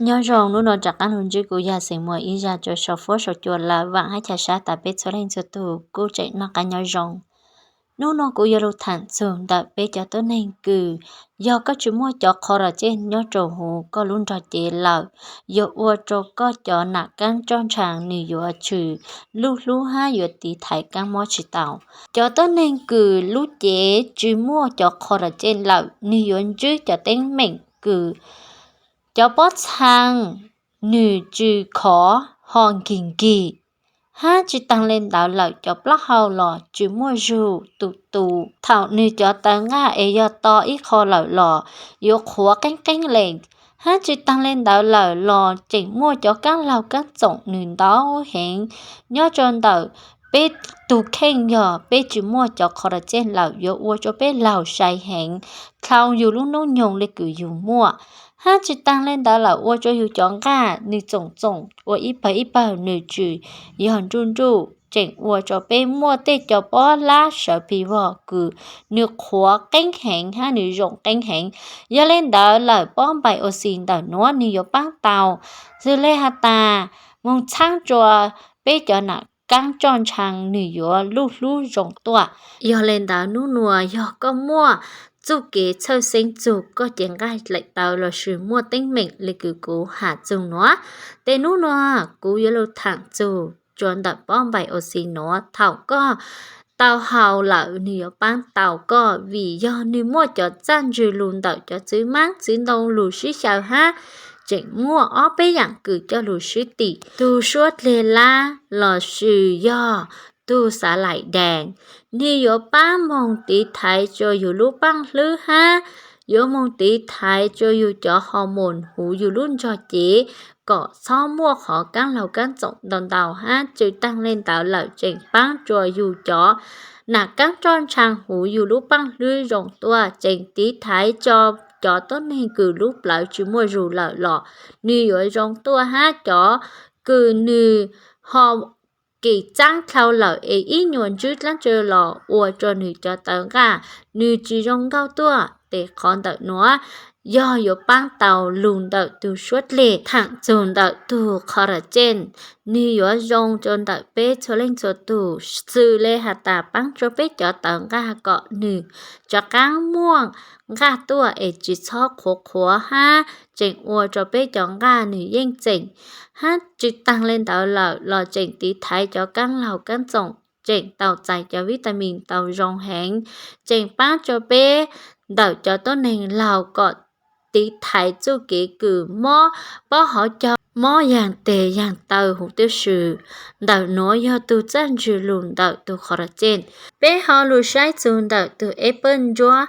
Nyob zoo, hnub no rov qab los ntsib kuv yog xeem muas ib zaj tso sau fuab sau cua lav vaam hab chaw sab tas peb txhua leej txhua tug kuj tseem noj qab nyob zoo. Hnub no kuv yuav lug thaam txug ntawm peb cov tuab neeg kws yog koj tsis muaj cov qhov rau ceg nyob rau huv koj lub nrog cev lawm, yuav ua rau koj cov nam kaab roj ntshaa nwg yuav tshwm luj hlub hab yuav tiv thaiv kaab mob tsis tau. Cov tuab neeg kws lub cev tsis muaj cov qhov rau ceg lawm, nwg yuav ntsib cov teeb meem kws cov pob txhaa nwg tsis khov ho nkig nkig, hab tsis taag le ntawd lawm cov plaub hau los tsis muaj zug tus tu. Thaum nwg cov tawv nqaj es yog to ib qho lawm los yuav qhuav qeeb qeeb le, hab tsis taag le ntawd lawm los tseem muaj cov kaab laug kaab txoom nwg ntau heev nyob rau ntawm peb tug kheej. Yog peb tsis muaj cov qhov rau ceg lawm yuav ua rau peb laug sai heev, dlhau yug lub noob nyoog le kws yug muaj, hab tsis taag le ntawd lawm ua rau yug cov nqaj nwg txoom txoom ua ib pawg ib pawg nwg tsis yog nruj nruj, tseem ua rau peb muaj tej cov pob lab sawv pig vog kws nwg qhuav qeeb heev hab nwg zoo qeeb heev. Yog le ntawd lawm pob npaim ua xis ntawm nuav nwg yuav paab tau, xws le has tas moog txhaab rua peb cov nam kaab roj ntshaa nwg yuav luj hlub zoo tuaj. Yog le ntawd hnub nuav yog koj muaj txuj kev txhawj xeeb txug koj cev nqaj laim tawv lossis muaj teeb meem le kws kuv has txug nuav, tes hnub nuav kuv yuav lug thaam txug rua ntawm pob npaim ua xis nuav. Thaum koj tau haus lawm nwg yuav paab tau koj, vim yog nwg muaj cov txaj ntswg lug ntawm cov txiv maab txiv ntoo lug sib xyaw hab tseem muaj ob peb yaam kws coj lug sib tim. Tug suab dleg lab lossis yog tug xav laim dees, nwg yuav paab moog tiv thaiv rua yug lub paaj hlwb hab yuav moog tiv thaiv rua yug cov hormone huv yug lub nrog cev kom txhob muaj qhov kaab laug kaab txoom ntau ntau hab tsis taag le ntawd lawm tseem paab rua yug cov nam kaab roj ntshaa huv yug lub paaj hlwb zoo tuaj, tseem tiv thaiv rua cov tuab neeg kws lub plawv tsis muaj zug lawm los nwg yuav zoo tuaj hab cov kws nwg ho kis txaab dlhau lawm es ib nyuas ntswb dlaab tsi los ua rua nwg cov tawv nqaj nwg tsis zoo nkauj tuaj. Tes qhov ntawm nuav yog yuav paab tau lug ntawm tug suab dleg thaam txug ntawm tug collagen, nwg yuav zoo rua ntawm peb txhua leej txhua tug, xws le has tas paab rua peb cov tawv nqaj kom nwg rov qaab muaj nqaj tuaj es tsis txhob qhuav qhuav hab tseem ua rua peb cov nqaj nwg yeej txeem, hab tsis taag le ntawd lawm los tseem tiv thaiv cov kaab laug kaab txoom, tseem tau txais cov vitamin tau zoo heev, tseem paab rua peb ntawm cov tuab neeg laug kom tiv thaiv txuj kev kws mob pob hauv caug, mob yaag teg yaag taw huv tib si. Ntawm nuav yog tug txaj ntswg lug ntawm tug collagen. Peb ho lug saib txug ntawm tug apple ntsuab.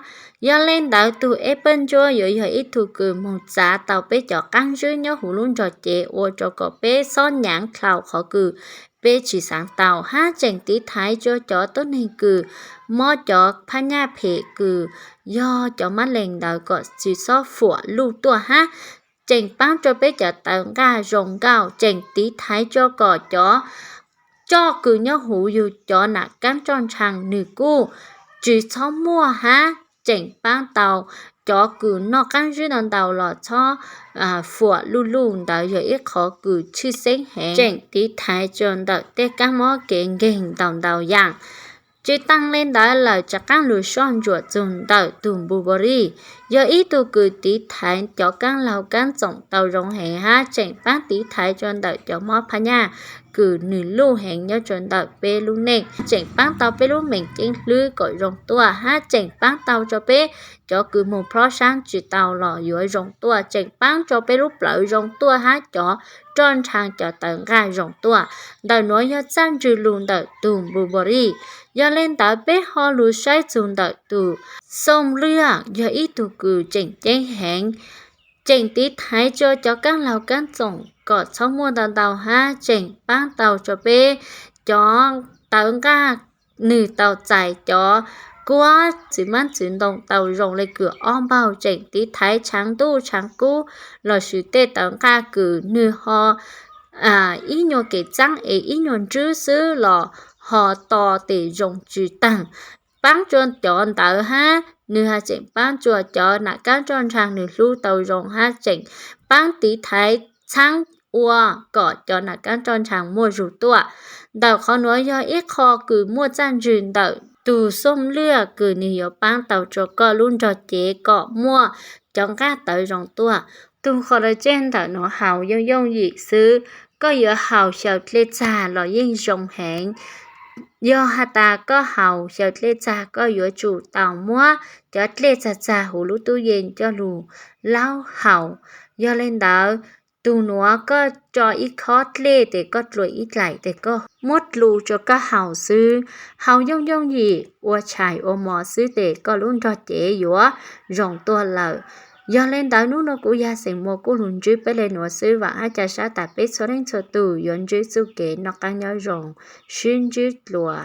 Yog le ntawd tug apple ntsuab yuav yog ib tug kws moog txav tau peb cov qaab zwb nyob huv lub nrog cev ua rua kom peb xob nyaav dlhau qhov kws peb tsis xaav tau hab tseem tiv thaiv rua cov tuab neeg kws mob cov phab nyaj phem kws yog cov mab lees ntawd kom tsis xob fuam luj tuaj hab tseem paab rua peb cov tawv nqaj zoo nkauj, tseem tiv thaiv rua kom cov roj kws nyob huv yug cov nam kaab roj ntshaa nwg kuj tsis txhob muaj hab tseem paab tau cov kws noj qaab zwb ntau ntau los txhob fuam luj luj ntawd yog ib qhov kws tshwj xeeb heev, tseem tiv thaiv rua ntawm tej kaab mob kev nkeeg ntau ntau yaam. Tsis taag le ntawd lawm rov qaab lug soj ntsuam txug ntawm tug blueberry, yog ib tug kws tiv thaiv cov kaab laug kaab txoom tau zoo heev hab tseem paab tiv thaiv rua ntawm cov mob phab nyaj kws nwg luj heev nyob rua ntawm peb lub neej, tseem paab tau peb lub meem ceeb hlwb kom zoo tuaj hab tseem paab tau rua peb cov kws moog plob saab tsis tau los yuav zoo tuaj, tseem paab rua peb lub plawv zoo tuaj hab cov roj ntshaa cov tawv nqaj zoo tuaj. Ntawm nuav yog txaj ntswg lug ntawm tug blueberry. Yog le ntawd peb ho lug saib txug ntawm tug xooj lwaj, yog ib tug kws tseem ceeb heev, tseem tiv thaiv rua cov kaab laug kaab txoom kom txhob muaj ntau ntau hab tseem paab tau rua peb cov tawv nqaj nwg tau txais cov kuab txiv maab txiv ntoo tau zoo le kws ob npaug, tseem tiv thaiv tshaav ntuj tshaav kub lossis tej tawv nqaj kws nwg ho ib nyuas kev txaab es ib nyuas ntswb xwb los ho to tes zoo tsis taag. paab tsua cov ntawd hab, nwg has tseem paab tsua cov nam kaab roj nrhaag nwg hlub tau zoo hab tseem paab tiv thaiv txhaab ua kom cov nam kaab roj nrhaag muaj zug tuaj. Ntawm qhov nuav yog ib qho kws muaj txaaj ntsig ntawm tug xooj lwaj kws nwg yuav paab tau tsua koj lub nrog cev kom muaj cov nqaj tawv zoo tuaj. Tug qhov dlawg tseg ntawm nuav haus yooj yooj yim xwb, koj yuav haus xyaw dlej txag los yeej zoo heev. Yog has tas koj haus xyaw dlej txag koj yuav tsum tau muab cov dlej txag txag huv lub tub yees coj lug laub haus. Yog le ntawd, tug nuav koj tso ib khob dlej tes koj dlua ib dlaim tes koj muab dlu tsua koj haus xwb. Haus yooj yooj yim ua tshais ua mov xwb tes koj lub nrog cev yuav zoo tuaj lawm. Yog le ntawd nub nuav kuv yog xeem muas kuj lug ntsib peb le nuav xwb, vaam hab ca sab tas peb txhua leej txhua tug yuav ntsib txuj kev noj qaab nyob zoo, sib ntsib dlua.